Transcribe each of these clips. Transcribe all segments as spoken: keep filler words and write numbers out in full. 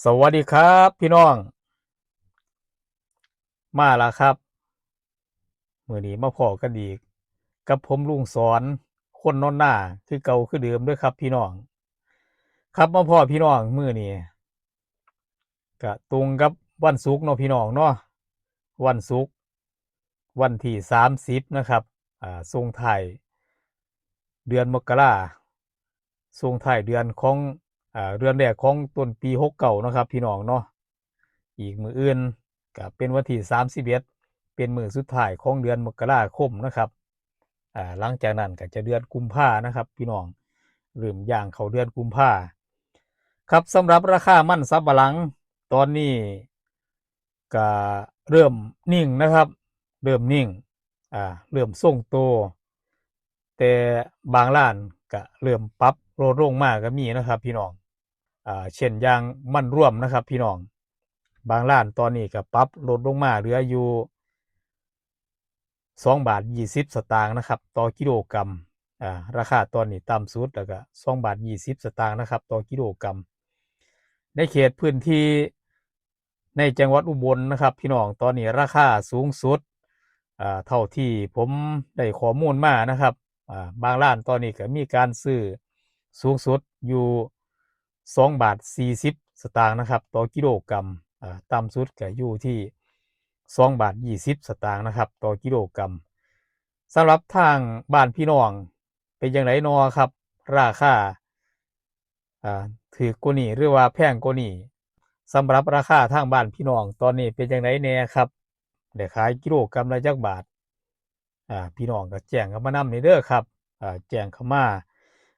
สวัสดีครับพี่น้อง มาแล้วครับ มื้อนี้มาพ้อกันอีกกับผมลุงสอน คนนอนนา คือเก่าคือเดิมเด้อครับพี่น้อง ครับมาพ้อพี่น้องมื้อนี้ ก็ตรงกับวันศุกร์เนาะพี่น้องเนาะ วันศุกร์ วันที่สามสิบนะครับ อ่า ส่งท้ายเดือนมกรา ส่งท้ายเดือนของ อ่า เดือนแรกของต้นปีหกเก้านะครับพี่น้องเนาะ อีกมื้ออื่นก็เป็นวันที่สามสิบเอ็ด เป็นมื้อสุดท้ายของเดือนมกราคมนะครับ อ่า หลังจากนั้นก็จะเดือนกุมภานะครับพี่น้อง เริ่มย่างเข้าเดือนกุมภา ครับ สำหรับราคามันสำปะหลังตอนนี้ก็เริ่มนิ่งนะครับ เริ่มนิ่ง อ่า เริ่มทรงตัว แต่บางร้านก็เริ่มปรับลดลงมาก็มีนะครับพี่น้อง อ่า เช่นอย่างมันรวมนะครับพี่น้อง บางร้านตอนนี้ก็ปรับลดลงมาเหลืออยู่ สองบาทยี่สิบสตางค์นะครับ ต่อกิโลกรัม อ่า ราคาตอนนี้ต่ำสุดแล้วก็สองบาทยี่สิบสตางค์นะครับ ต่อกิโลกรัม ในเขตพื้นที่ในจังหวัดอุบลนะครับพี่น้อง ตอนนี้ราคาสูงสุด อ่า เท่าที่ผมได้ข้อมูลมานะครับ อ่า บางร้านตอนนี้ก็มีการซื้อสูงสุดอยู่สองบาทสี่สิบสตางค์นะครับ ต่อกิโลกรัม อ่า ต่ำสุดก็อยู่ที่สองบาทยี่สิบสตางค์นะครับ ต่อกิโลกรัม สำหรับทางบ้านพี่น้องเป็นจั่งใดน้อครับ ราคา อ่า ถูกกว่านี้หรือว่าแพงกว่านี้ สำหรับราคาทางบ้านพี่น้องตอนนี้เป็นจั่งใดแน่ครับ ได้ขายกิโลกรัมละจักบาท อ่า พี่น้องก็แจ้งเข้ามานำนี่เด้อครับ อ่า แจ้งเข้ามา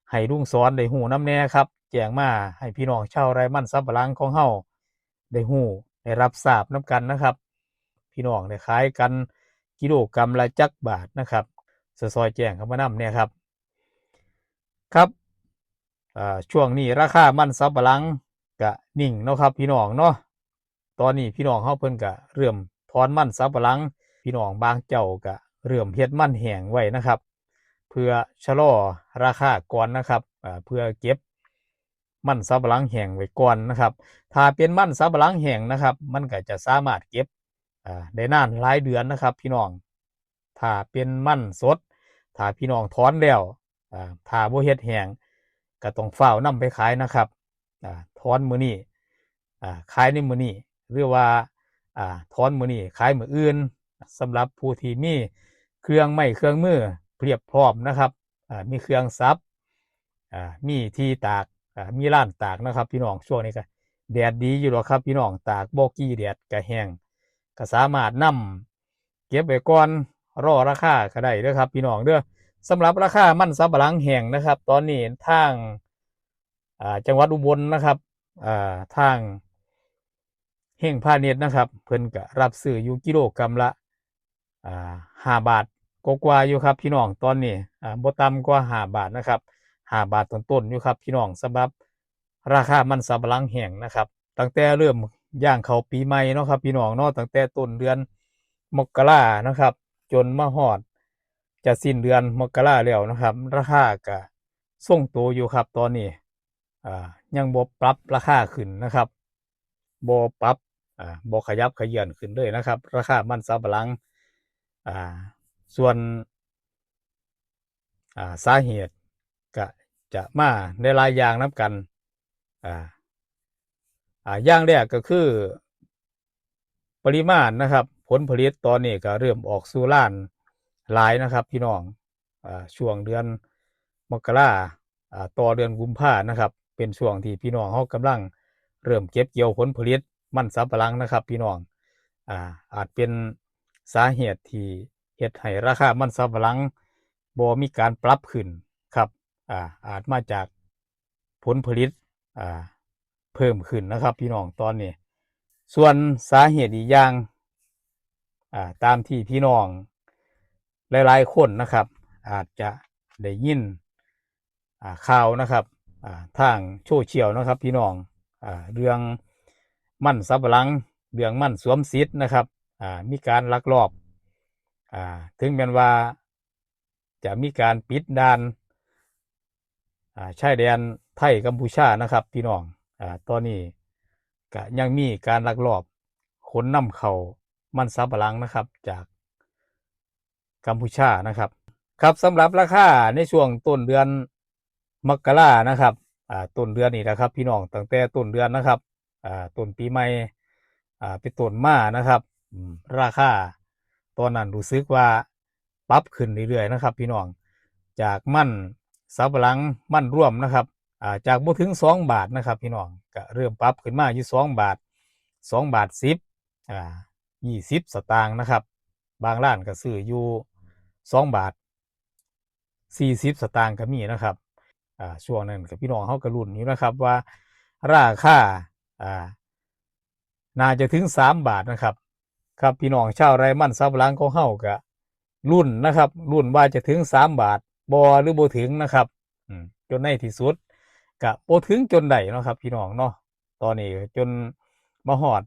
ให้ลุงสอนได้ฮู้นำแน่ครับ แจ้งมาให้พี่น้องชาวไร่มันสำปะหลังของเฮาได้ฮู้ได้รับทราบนำกันนะครับ พี่น้องได้ขายกันกิโลกรัมละจักบาทนะครับ ซอยๆแจ้งเข้ามานำแน่ครับ ครับ อ่า ช่วงนี้ราคามันสำปะหลังก็นิ่งเนาะครับพี่น้องเนาะ ตอนนี้พี่น้องเฮาเพิ่นก็เริ่มถอนมันสำปะหลัง พี่น้องบางเจ้าก็เริ่มเฮ็ดมันแห้งไว้นะครับ เพื่อชะลอราคาก่อนนะครับ อ่า เพื่อเก็บมันสำปะหลังแห้งไว้ก่อนนะครับ ถ้าเป็นมันสำปะหลังแห้งนะครับ มันก็จะสามารถเก็บ อ่า ได้นานหลายเดือนนะครับพี่น้อง ถ้าเป็นมันสด ถ้าพี่น้องถอนแล้ว อ่า ถ้าบ่เฮ็ดแห้ง ก็ต้องฟ้าวนำไปขายนะครับ อ่า ถอนมื้อนี้ อ่า ขายในมื้อนี้ หรือว่า อ่า ถอนมื้อนี้ขายมื้ออื่น สำหรับผู้ที่มีเครื่องไม้เครื่องมือเพียบพร้อมนะครับ อ่า มีเครื่องสับ อ่า มีที่ตาก อ่า มีลานตากนะครับพี่น้อง ช่วงนี้ก็แดดดีอยู่ดอกครับพี่น้อง ตากบ่กี่แดดก็แห้ง ก็สามารถนำเก็บไว้ก่อน รอราคาก็ได้เด้อครับพี่น้องเด้อ สำหรับราคามันสำปะหลังแห้งนะครับ ตอนนี้ทาง อ่า จังหวัดอุบลนะครับ อ่า ทางเฮงพาณิชย์นะครับ เพิ่นก็รับซื้ออยู่กิโลกรัมละ อ่า ห้าบาทกว่าๆอยู่ครับพี่น้อง ตอนนี้ อ่า บ่ต่ำกว่าห้าบาทนะครับ ห้าบาทต้นๆอยู่ครับพี่น้อง สำหรับราคามันสำปะหลังแห้งนะครับ ตั้งแต่เริ่มย่างเข้าปีใหม่เนาะครับพี่น้องเนาะ ตั้งแต่ต้นเดือนมกรานะครับ จนมาฮอดจะสิ้นเดือนมกราแล้วนะครับ ราคาก็ทรงตัวอยู่ครับตอนนี้ อ่า ยังบ่ปรับราคาขึ้นนะครับ บ่ปรับ อ่า บ่ขยับเขยื้อนขึ้นเลยนะครับ ราคามันสำปะหลัง อ่า ส่วน อ่า สาเหตุก็จะมาในหลายอย่างนำกัน อ่า อ่า อย่างแรกก็คือ ปริมาณนะครับ ผลผลิตตอนนี้ก็เริ่มออกสู่ลานหลายนะครับพี่น้อง อ่า ช่วงเดือนมกรา อ่า ต่อเดือนกุมภานะครับ เป็นช่วงที่พี่น้องเฮากำลังเริ่มเก็บเกี่ยวผลผลิตมันสำปะหลังนะครับพี่น้อง อ่า อาจเป็นสาเหตุที่เฮ็ดให้ราคามันสำปะหลังบ่มีการปรับขึ้นครับ อ่า อาจมาจากผลผลิต อ่า เพิ่มขึ้นนะครับพี่น้องตอนนี้ ส่วนสาเหตุอีกอย่าง อ่า ตามที่พี่น้องหลายๆคนนะครับ อาจจะได้ยิน อ่า ข่าวนะครับ อ่า ทางโซเชียลนะครับพี่น้อง อ่า เรื่องมันสำปะหลัง เรื่องมันสวมสิทธิ์นะครับ อ่า มีการลักลอบ อ่า ถึงแม้นว่าจะมีการปิดด่าน อ่า ชายแดนไทยกัมพูชานะครับพี่น้อง อ่า ตอนนี้ ก็ยังมีการลักลอบขนนำเข้ามันสำปะหลังนะครับ จากกัมพูชานะครับ ครับ สำหรับราคาในช่วงต้นเดือนมกรานะครับ อ่า ต้นเดือนนี้นะครับ พี่น้อง ตั้งแต่ต้นเดือนนะครับ อ่า ต้นปีใหม่ อ่า เป็นต้นมานะครับ อืม ราคาตอนนั้นรู้สึกว่าปรับขึ้นเรื่อยๆนะครับ พี่น้อง จากมันสำปะหลัง มันรวมนะครับ อ่า จากบ่ถึงสองบาทนะครับ พี่น้อง ก็เริ่มปรับขึ้นมาอยู่สองบาท สองบาทสิบ อ่า ยี่สิบสตางค์นะครับ บางร้านก็ซื้ออยู่สองบาทสี่สิบสตางค์ก็มีนะครับ อ่า ช่วงนั้นก็พี่น้องเฮาก็ลุ้นอยู่นะครับ ว่าราคา อ่า น่าจะถึงสามบาทนะครับ ครับ พี่น้องชาวไร่มันสำปะหลังของเฮาก็ลุ้นนะครับ ลุ้นว่าจะถึงสามบาทบ่หรือบ่ถึงนะครับ อืม จนในที่สุดก็บ่ถึงจนได้เนาะครับ พี่น้องเนาะ ตอนนี้จนมาฮอด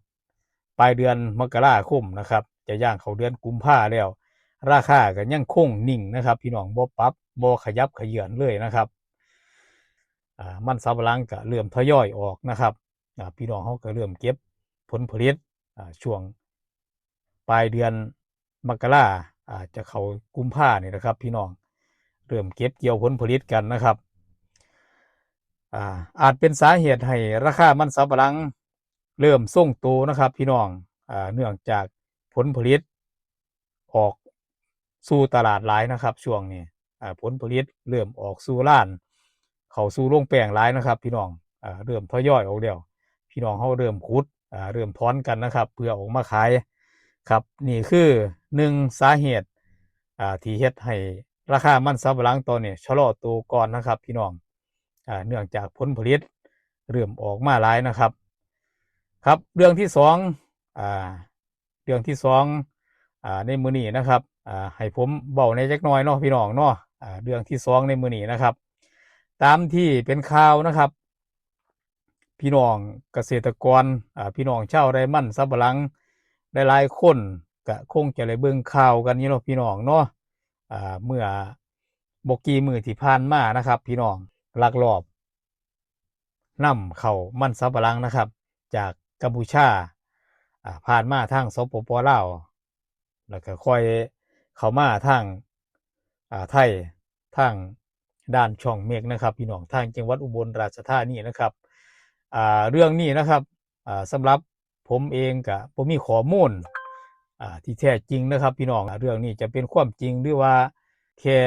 ปลายเดือนมกราคมนะครับ จะย่างเข้าเดือนกุมภาแล้ว ราคาก็ยังคงนิ่งนะครับ พี่น้อง บ่ปรับ บ่ขยับเขยื้อนเลยนะครับ อ่า มันสำปะหลังก็เริ่มทยอยออกนะครับ อ่า พี่น้องเฮาก็เริ่มเก็บผลผลิต อ่า ช่วงปลายเดือนมกรา อ่า จะเข้ากุมภานี่นะครับ พี่น้อง เริ่มเก็บเกี่ยวผลผลิตกันนะครับ อ่า อาจเป็นสาเหตุให้ราคามันสำปะหลังเริ่มทรงตัวนะครับ พี่น้อง อ่า เนื่องจากผลผลิตออกสู่ตลาดหลายนะครับ ช่วงนี้ อ่า ผลผลิตเริ่มออกสู่ลาน เข้าสู่โรงแป้งหลายนะครับ พี่น้อง อ่า เริ่มทยอยออกแล้ว พี่น้องเฮาเริ่มขุด อ่า เริ่มถอนกันนะครับ เพื่อออกมาขาย ครับ นี่คือหนึ่งสาเหตุ อ่า ที่เฮ็ดให้ราคามันสำปะหลังตอนนี้ชะลอตัวก่อนนะครับ พี่น้อง อ่า เนื่องจากผลผลิตเริ่มออกมาหลายนะครับ ครับ เรื่องที่สอง อ่า เรื่องที่สอง อ่า ในมื้อนี้นะครับ อ่า ให้ผมเว้าแหน่จักหน่อยเนาะ พี่น้องเนาะ อ่า เรื่องที่สองในมื้อนี้นะครับ ตามที่เป็นข่าวนะครับ พี่น้องเกษตรกร อ่า พี่น้องชาวไร่มันสำปะหลังหลายๆคนก็คงจะได้เบิ่งข่าวกันอยู่เนาะ พี่น้องเนาะ อ่า เมื่อบ่กี่มื้อที่ผ่านมานะครับ พี่น้องลักลอบนำเข้ามันสำปะหลังนะครับ จากกัมพูชา อ่า ผ่านมาทาง สปป ลาว แล้วก็ค่อยเข้ามาทาง อ่า ไทย ทางด่านช่องเม็กนะครับ พี่น้อง ทางจังหวัดอุบลราชธานีนะครับ อ่า เรื่องนี้นะครับ อ่า สำหรับผมเองก็บ่มีข้อมูล อ่า ที่แท้จริงนะครับ พี่น้อง เรื่องนี้จะเป็นความจริงหรือว่าแค่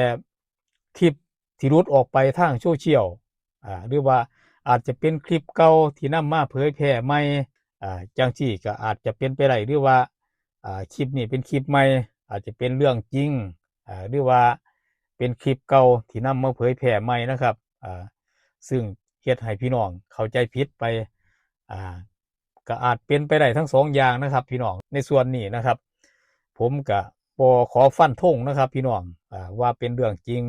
คลิปที่หลุดออกไปทางโซเชียล อ่า หรือว่าอาจจะเป็นคลิปเก่าที่นำมาเผยแพร่ใหม่ อ่า จั่งซี้ก็อาจจะเป็นไปได้ หรือว่า อ่า คลิปนี้เป็นคลิปใหม่ อาจจะเป็นเรื่องจริง อ่า หรือว่าเป็นคลิปเก่าที่นำมาเผยแพร่ใหม่นะครับ อ่า ซึ่งเฮ็ดให้พี่น้องเข้าใจผิดไป อ่า ก็อาจเป็นไปได้ทั้งสองอย่างนะครับ พี่น้อง ในส่วนนี้นะครับ ผมก็บ่ขอฟันธงนะครับ พี่น้อง อ่า ว่าเป็นเรื่องจริง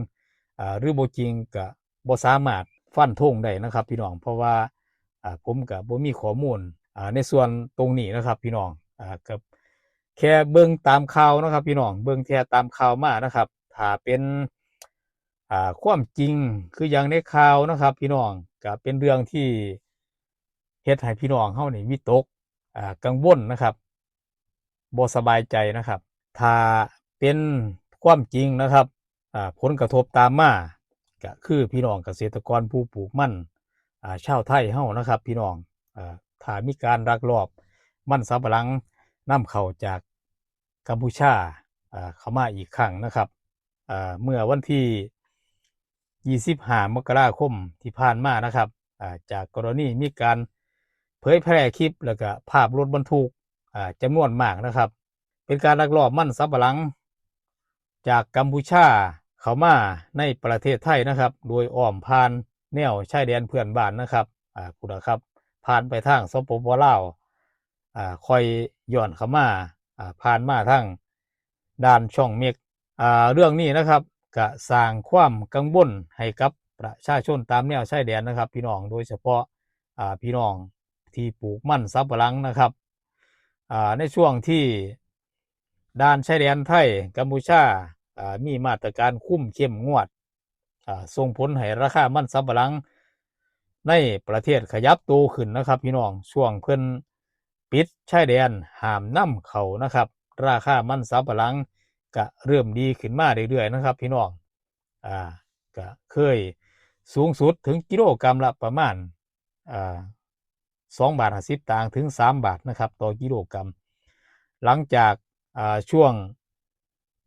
อ่า หรือบ่จริงก็บ่สามารถฟันธงได้นะครับ พี่น้อง เพราะว่า อ่า ผมก็บ่มีข้อมูล อ่า ในส่วนตรงนี้นะครับ พี่น้อง อ่า ก็แค่เบิ่งตามข่าวนะครับ พี่น้อง เบิ่งแค่ตามข่าวมานะครับ ถ้าเป็น อ่า ความจริงคืออย่างในข่าวนะครับ พี่น้อง ก็เป็นเรื่องที่เฮ็ดให้พี่น้องเฮานี่วิตก อ่า กังวลนะครับ บ่สบายใจนะครับ ถ้าเป็นความจริงนะครับ อ่า ผลกระทบตามมาก็คือพี่น้องเกษตรกรผู้ปลูกมัน อ่า ชาวไทยเฮานะครับ พี่น้อง อ่า ถ้ามีการลักลอบมันสำปะหลังนำเข้าจากกัมพูชา อ่า เข้ามาอีกครั้งนะครับ อ่า เมื่อวันที่ยี่สิบห้ามกราคมที่ผ่านมานะครับ อ่า จากกรณีมีการเผยแพร่คลิปแล้วก็ภาพรถบรรทุก อ่า จำนวนมากนะครับ เป็นการลักลอบมันสำปะหลัง จากกัมพูชาเข้ามาในประเทศไทยนะครับ โดยอ้อมผ่านแนวชายแดนเพื่อนบ้านนะครับ อ่า พุ้นนะครับ ผ่านไปทาง สปป ลาว อ่า ค่อยย้อนเข้ามา อ่า ผ่านมาทางด่านช่องเม็ก อ่า เรื่องนี้นะครับ ก็สร้างความกังวลให้กับประชาชนตามแนวชายแดนนะครับ พี่น้อง โดยเฉพาะ อ่า พี่น้องที่ปลูกมันสำปะหลังนะครับ อ่า ในช่วงที่ด่านชายแดนไทยกัมพูชา อ่า มีมาตรการคุมเข้มงวด อ่า ส่งผลให้ราคามันสำปะหลัง ในประเทศขยับตัวขึ้นนะครับพี่น้อง ช่วงเพิ่นปิดชายแดนห้ามนำเข้านะครับ ราคามันสำปะหลังก็เริ่มดีขึ้นมาเรื่อยๆนะครับพี่น้อง อ่า ก็เคยสูงสุดถึงกิโลกรัมละประมาณ อ่า สองบาทห้าสิบสตางค์ถึงสามบาทนะครับ ต่อกิโลกรัม หลังจาก อ่า ช่วง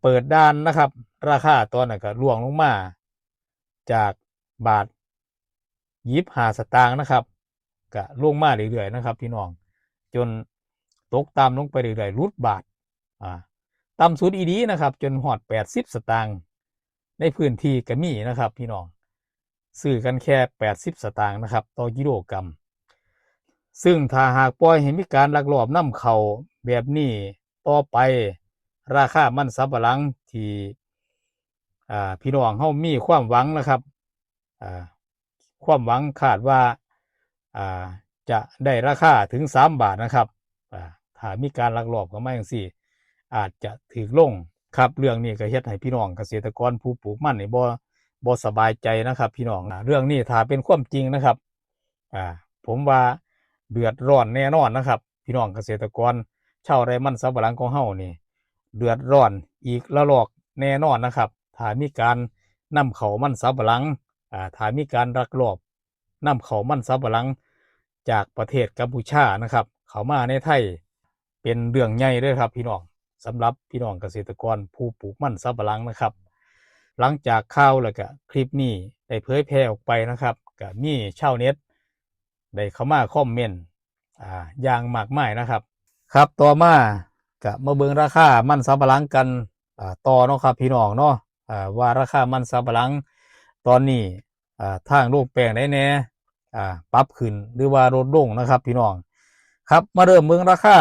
เปิดด่านนะครับ ราคาตอนนั้นก็ร่วงลงมาจากบาทยี่สิบห้าสตางค์นะครับ ก็ลงมาเรื่อยๆนะครับพี่น้อง จนตกต่ำลงไปเรื่อยๆ หลุดบาท อ่า ต่ำสุดอีหลีนะครับ จนฮอดแปดสิบสตางค์ ในพื้นที่ก็มีนะครับพี่น้อง ซื้อกันแค่แปดสิบสตางค์นะครับ ต่อกิโลกรัม ซึ่งถ้าหากปล่อยให้มีการลักลอบนำเข้าแบบนี้ต่อไป ราคามันสำปะหลังที่ อ่า พี่น้องเฮามีความหวังนะครับ อ่า ความหวังคาดว่า อ่า จะได้ราคาถึงสามบาทนะครับ อ่า ถ้ามีการลักลอบเข้ามาจั่งซี้ อาจจะถูกลงครับ เรื่องนี้ก็เฮ็ดให้พี่น้องเกษตรกรผู้ปลูกมันนี่บ่ บ่สบายใจนะครับพี่น้อง อ่า เรื่องนี้ถ้าเป็นความจริงนะครับ อ่า ผมว่าเดือดร้อนแน่นอนนะครับ พี่น้องเกษตรกรชาวไร่มันสำปะหลังของเฮานี่ เดือดร้อนอีกระลอกแน่นอนนะครับ ถ้ามีการนำเข้ามันสำปะหลัง อ่า ถ้ามีการลักลอบนำเข้ามันสำปะหลังจากประเทศกัมพูชานะครับ เข้ามาในไทย เป็นเรื่องใหญ่เลยครับพี่น้อง สำหรับพี่น้องเกษตรกรผู้ปลูกมันสำปะหลังนะครับ หลังจากข่าวแล้วก็คลิปนี้ได้เผยแพร่ออกไปนะครับ ก็มีชาวเน็ตได้เข้ามาคอมเมนต์ อ่า อย่างมากมายนะครับ ครับ ต่อมาก็มาเบิ่งราคามันสำปะหลังกัน อ่า ต่อเนาะครับพี่น้องเนาะ อ่า ว่าราคามันสำปะหลังตอนนี้ อ่า ทางโรงแป้งได้แน่ อ่า ปรับขึ้นหรือว่าลดลงนะครับพี่น้อง ครับ มาเริ่มเบิ่งราคา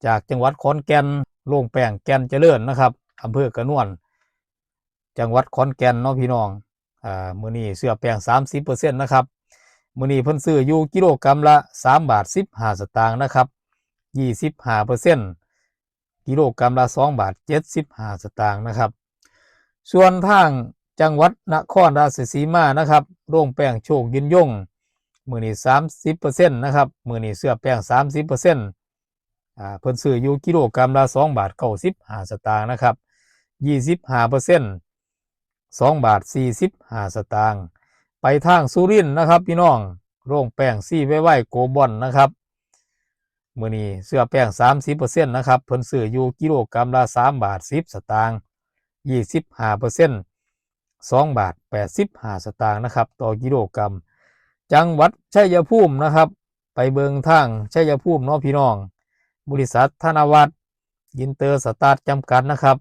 จากจังหวัดขอนแก่น โรงแป้งแก่นเจริญนะครับ อำเภอกระนวน จังหวัดขอนแก่นเนาะพี่น้อง อ่า มื้อนี้เสื้อแป้งสามสิบเปอร์เซ็นต์นะครับ มื้อนี้เพิ่นซื้ออยู่กิโลกรัมละสามบาทสิบห้าสตางค์นะครับ ยี่สิบห้าเปอร์เซ็นต์ กิโลกรัมละสองบาทเจ็ดสิบห้าสตางค์นะครับ ส่วนทางจังหวัดนครราชสีมานะครับ โรงแป้งโชคยืนยง มื้อนี้สามสิบเปอร์เซ็นต์นะครับ มื้อนี้เสื้อแป้งสามสิบเปอร์เซ็นต์ อ่า เพิ่นซื้ออยู่กิโลกรัมละสองบาทเก้าสิบห้าสตางค์นะครับ ยี่สิบห้าเปอร์เซ็นต์ สองบาทสี่สิบห้าสตางค์ ไปทางสุรินทร์นะครับพี่น้อง โรงแป้งซีไวไวโกลบอลนะครับ มื้อนี้เสื้อแป้งสามสิบเปอร์เซ็นต์นะครับ เพิ่นซื้ออยู่กิโลกรัมละสามบาทสิบสตางค์ ยี่สิบห้าเปอร์เซ็นต์ สองบาทแปดสิบห้าสตางค์นะครับ ต่อกิโลกรัม จังหวัดชัยภูมินะครับ ไปเบิ่งทางชัยภูมิเนาะพี่น้อง บริษัทธนวัฒน์อินเตอร์สตาร์ทจำกัดนะครับ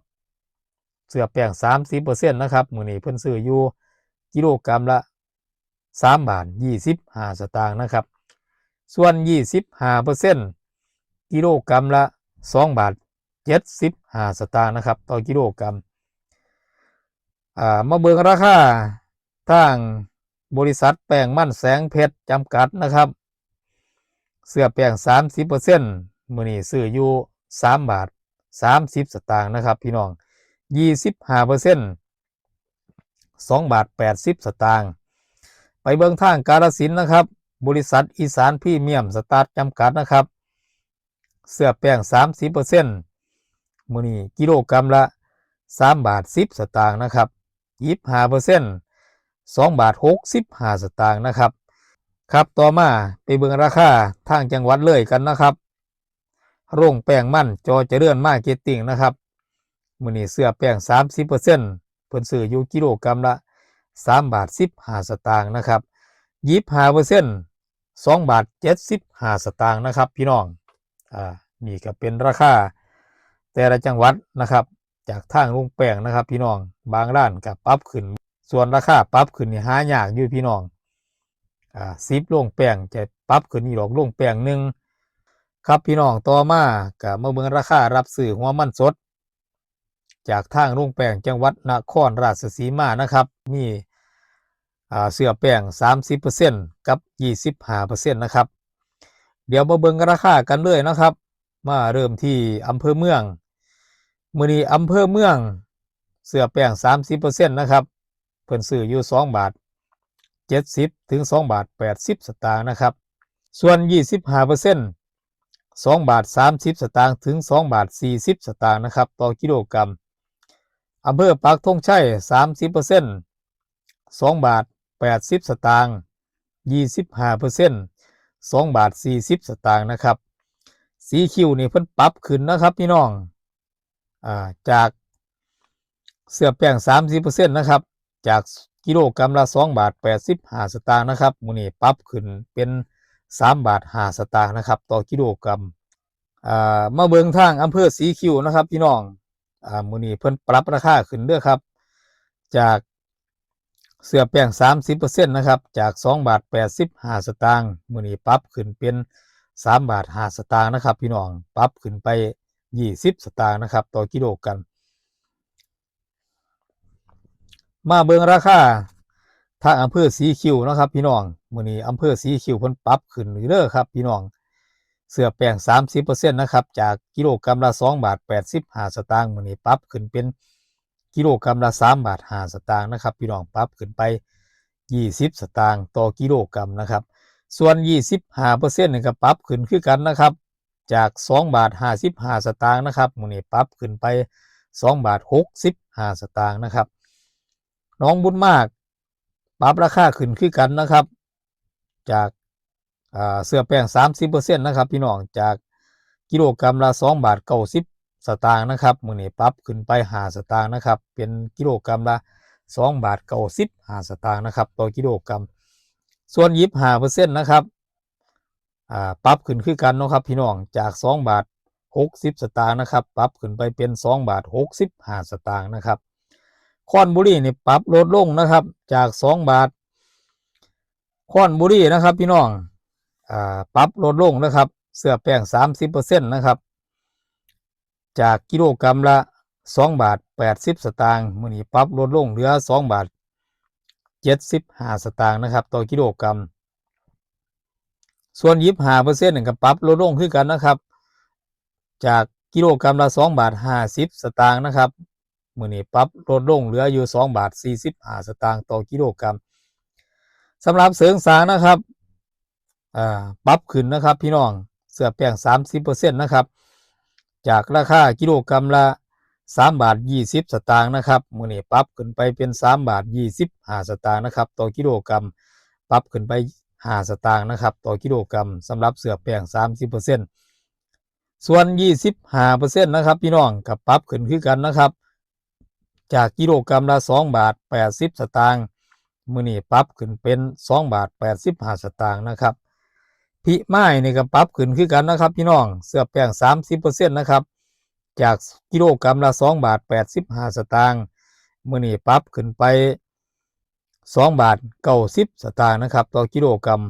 เสื้อแป้งสามสิบเปอร์เซ็นต์นะครับ มื้อนี้เพิ่นซื้ออยู่กิโลกรัมละสามบาทยี่สิบห้าสตางค์นะครับ ส่วนยี่สิบห้าเปอร์เซ็นต์ กิโลกรัมละสองบาทเจ็ดสิบห้าสตางค์นะครับ ต่อกิโลกรัม อ่า มาเบิ่งราคาทางบริษัทแป้งมันแสงเพชรจำกัดนะครับ เสื้อแป้งสามสิบเปอร์เซ็นต์ มื้อนี้ซื้ออยู่สามบาทสามสิบสตางค์นะครับพี่น้อง ยี่สิบห้าเปอร์เซ็นต์ สองบาทแปดสิบสตางค์ ไปเบิ่งทางกาฬสินธุ์นะครับ บริษัทอีสานพรีเมียมสตาร์ทจำกัดนะครับ เสื้อแป้งสามสิบเปอร์เซ็นต์ มื้อนี้กิโลกรัมละสามบาทสิบสตางค์นะครับ ยี่สิบห้าเปอร์เซ็นต์ สองบาทหกสิบห้าสตางค์นะครับ ครับ ต่อมาไปเบิ่งราคาทางจังหวัดเลยกันนะครับ โรงแป้งมันจอเจริญมาร์เก็ตติ้งนะครับ มื้อนี้เสื้อแป้งสามสิบเปอร์เซ็นต์ เพิ่นซื้ออยู่กิโลกรัมละสามบาทสิบห้าสตางค์นะครับ ยี่สิบห้าเปอร์เซ็นต์ สองบาทเจ็ดสิบห้าสตางค์นะครับพี่น้อง อ่า นี่ก็เป็นราคาแต่ละจังหวัดนะครับ จากทางโรงแป้งนะครับพี่น้อง บางร้านก็ปรับขึ้น ส่วนราคาปรับขึ้นนี่หายากอยู่พี่น้อง อ่า สิบโรงแป้งจะปรับขึ้นอีกดอกโรงแป้งหนึ่ง ครับพี่น้อง ต่อมาก็มาเบิ่งราคารับซื้อหัวมันสด จากทางโรงแป้งจังหวัดนครราชสีมานะครับ มี อ่า เสื้อแป้งสามสิบเปอร์เซ็นต์ กับยี่สิบห้าเปอร์เซ็นต์นะครับ เดี๋ยวมาเบิ่งราคากันเลยนะครับ มาเริ่มที่อำเภอเมือง มื้อนี้อำเภอเมือง เสื้อแป้งสามสิบเปอร์เซ็นต์นะครับ เพิ่นซื้ออยู่สองบาท เจ็ดสิบถึงสองบาทแปดสิบสตางค์นะครับ ส่วนยี่สิบห้าเปอร์เซ็นต์ สองบาทสามสิบสตางค์ถึงสองบาทสี่สิบสตางค์นะครับ ต่อกิโลกรัม อำเภอปักธงชัย สามสิบเปอร์เซ็นต์ สองบาทแปดสิบสตางค์ ยี่สิบห้าเปอร์เซ็นต์ สองบาทสี่สิบสตางค์นะครับ สีคิ้วนี่เพิ่นปรับขึ้นนะครับพี่น้อง อ่า จากเสื้อแป้ง สามสิบเปอร์เซ็นต์ นะครับ จากกิโลกรัมละสองบาทแปดสิบห้าสตางค์นะครับ มื้อนี้ปรับขึ้นเป็นสามบาทห้าสตางค์นะครับ ต่อกิโลกรัม อ่า มาเบิ่งทางอำเภอสีคิ้วนะครับพี่น้อง อ่า มื้อนี้เพิ่นปรับราคาขึ้นเด้อครับ จากเสื้อแป้ง สามสิบเปอร์เซ็นต์ นะครับ จากสองบาทแปดสิบห้าสตางค์ มื้อนี้ปรับขึ้นเป็นสามบาทห้าสตางค์นะครับพี่น้อง ปรับขึ้นไปยี่สิบสตางค์นะครับ ต่อกิโลกรัม มาเบิ่งราคาทางอำเภอสีคิ้วนะครับพี่น้อง มื้อนี้อำเภอสีคิ้วเพิ่นปรับขึ้นอยู่เด้อครับพี่น้อง เสื้อแป้ง สามสิบเปอร์เซ็นต์ นะครับ จากกิโลกรัมละสองบาทแปดสิบห้าสตางค์ มื้อนี้ปรับขึ้นเป็นกิโลกรัมละสามบาทห้าสตางค์นะครับพี่น้อง ปรับขึ้นไปยี่สิบสตางค์ต่อกิโลกรัมนะครับ ส่วนยี่สิบห้าเปอร์เซ็นต์ นี่ก็ปรับขึ้นคือกันนะครับ จากสองบาทห้าสิบห้าสตางค์นะครับ มื้อนี้ปรับขึ้นไปสองบาทหกสิบห้าสตางค์นะครับ หนองบุญมาก ปรับราคาขึ้นคือกันนะครับ จาก อ่า เสื้อแป้ง สามสิบเปอร์เซ็นต์ นะครับพี่น้อง จากกิโลกรัมละสองบาทเก้าสิบสตางค์นะครับ มื้อนี้ปรับขึ้นไปห้าสตางค์นะครับ เป็นกิโลกรัมละสองบาทเก้าสิบห้าสตางค์นะครับ ต่อกิโลกรัม ส่วนยี่สิบห้าเปอร์เซ็นต์ นะครับ อ่า ปรับขึ้นคือกันเนาะครับพี่น้อง จากสองบาทหกสิบสตางค์นะครับ ปรับขึ้นไปเป็นสองบาทหกสิบห้าสตางค์นะครับ คอนบุหรี่นี่ปรับลดลงนะครับ จากสองบาท คอนบุหรี่นะครับพี่น้อง อ่า ปรับลดลงนะครับ เสื้อแป้ง สามสิบเปอร์เซ็นต์ นะครับ จากกิโลกรัมละสองบาทแปดสิบสตางค์ มื้อนี้ปรับลดลงเหลือสองบาทเจ็ดสิบห้าสตางค์นะครับ ต่อกิโลกรัม ส่วนยี่สิบห้าเปอร์เซ็นต์ นี่ก็ปรับลดลงคือกันนะครับ จากกิโลกรัมละสองบาทห้าสิบสตางค์นะครับ มื้อนี้ปรับลดลงเหลืออยู่สองบาทสี่สิบห้าสตางค์ต่อกิโลกรัม สำหรับเสริงสางนะครับ อ่า ปรับขึ้นนะครับพี่น้อง เสื้อแป้ง สามสิบเปอร์เซ็นต์ นะครับ จากราคากิโลกรัมละสามบาทยี่สิบสตางค์นะครับ มื้อนี้ปรับขึ้นไปเป็นสามบาทยี่สิบห้าสตางค์นะครับ ต่อกิโลกรัม ปรับขึ้นไปห้าสตางค์นะครับ ต่อกิโลกรัม สำหรับเสื้อแป้ง สามสิบเปอร์เซ็นต์ ส่วนยี่สิบห้าเปอร์เซ็นต์ นะครับพี่น้อง ก็ปรับขึ้นคือกันนะครับ จากกิโลกรัมละสองบาทแปดสิบสตางค์ มื้อนี้ปรับขึ้นเป็นสองบาทแปดสิบห้าสตางค์นะครับ พริกไม้นี่ก็ปรับขึ้นคือกันนะครับพี่น้อง เสื้อแป้ง สามสิบเปอร์เซ็นต์ นะครับ จากกิโลกรัมละสองบาทแปดสิบห้าสตางค์ มื้อนี้ปรับขึ้นไปสองบาทเก้าสิบสตางค์นะครับ ต่อกิโลกรัม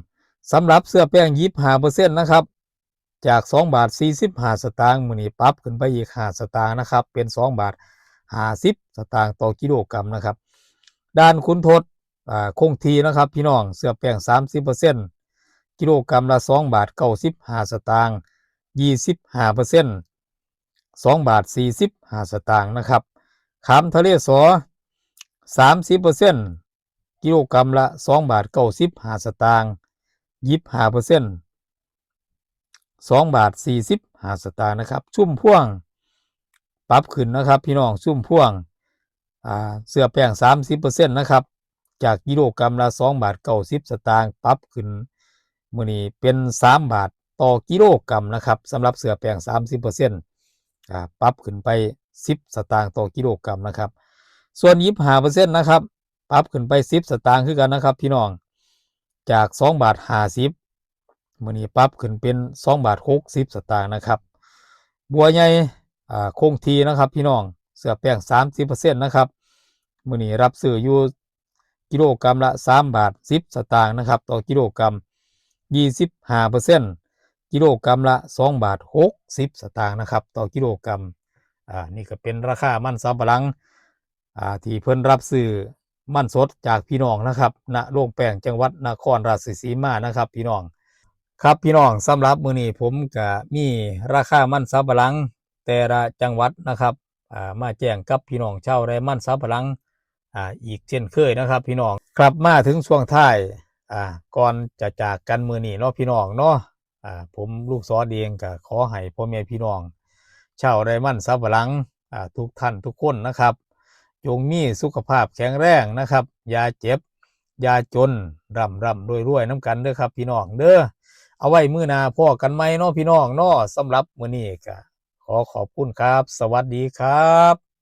สำหรับเสื้อแป้ง ยี่สิบห้าเปอร์เซ็นต์ นะครับ จากสองบาทสี่สิบห้าสตางค์ มื้อนี้ปรับขึ้นไปอีกห้าสตางค์นะครับ เป็นสองบาทห้าสิบสตางค์ต่อกิโลกรัมนะครับ ด่านขุนทด อ่า คงที่นะครับพี่น้อง เสื้อแป้ง สามสิบเปอร์เซ็นต์ กิโลกรัมละสองบาทเก้าสิบห้าสตางค์ ยี่สิบห้าเปอร์เซ็นต์ สองบาทสี่สิบห้าสตางค์นะครับ ขามทะเลสอ สามสิบเปอร์เซ็นต์ กิโลกรัมละสองบาทเก้าสิบห้าสตางค์ ยี่สิบห้าเปอร์เซ็นต์ สองบาทสี่สิบห้าสตางค์นะครับ ซุ่มพ่วง ปรับขึ้นนะครับพี่น้อง ซุ่มพ่วง อ่า เสื้อแป้ง สามสิบเปอร์เซ็นต์ นะครับ จากกิโลกรัมละสองบาทเก้าสิบสตางค์ ปรับขึ้นมื้อนี้เป็นสามบาทต่อกิโลกรัมนะครับ สำหรับเสื้อแป้ง สามสิบเปอร์เซ็นต์ อ่า ปรับขึ้นไปสิบสตางค์ต่อกิโลกรัมนะครับ ส่วนยี่สิบห้าเปอร์เซ็นต์ นะครับ ปรับขึ้นไปสิบสตางค์คือกันนะครับพี่น้อง จากสองบาทห้าสิบ มื้อนี้ปรับขึ้นเป็นสองบาทหกสิบสตางค์นะครับ บัวใหญ่ อ่า คงที่นะครับพี่น้อง เสื้อแป้ง สามสิบเปอร์เซ็นต์ นะครับ มื้อนี้รับซื้ออยู่กิโลกรัมละสามบาทสิบสตางค์นะครับ ต่อกิโลกรัม ยี่สิบห้าเปอร์เซ็นต์ กิโลกรัมละสองบาทหกสิบสตางค์นะครับ ต่อกิโลกรัม อ่า นี่ก็เป็นราคามันสำปะหลัง อ่า ที่เพิ่นรับซื้อมันสดจากพี่น้องนะครับ ณ โรงแป้งจังหวัดนครราชสีมานะครับพี่น้อง ครับพี่น้อง สำหรับมื้อนี้ผมก็มีราคามันสำปะหลังแต่ละจังหวัดนะครับ อ่า มาแจ้งกับพี่น้องชาวไร่มันสำปะหลัง อ่า อีกเช่นเคยนะครับพี่น้อง ครับ มาถึงช่วงท้าย อ่าก่อนจะจากกันมื้อนี้เนาะพี่น้องเนาะ อ่าผมลุงสอเองก็ขอให้พ่อแม่พี่น้องชาวไร่มันสำปะหลัง อ่าทุกท่านทุกคนนะครับ จงมีสุขภาพแข็งแรงนะครับ อย่าเจ็บ อย่าจน ร่ำร่ำรวยรวยน้ำกันเด้อครับพี่น้องเด้อ เอาไว้มื้อหน้าพ้อกันใหม่เนาะพี่น้องเนาะ สำหรับมื้อนี้ก็ขอขอบคุณครับ สวัสดีครับ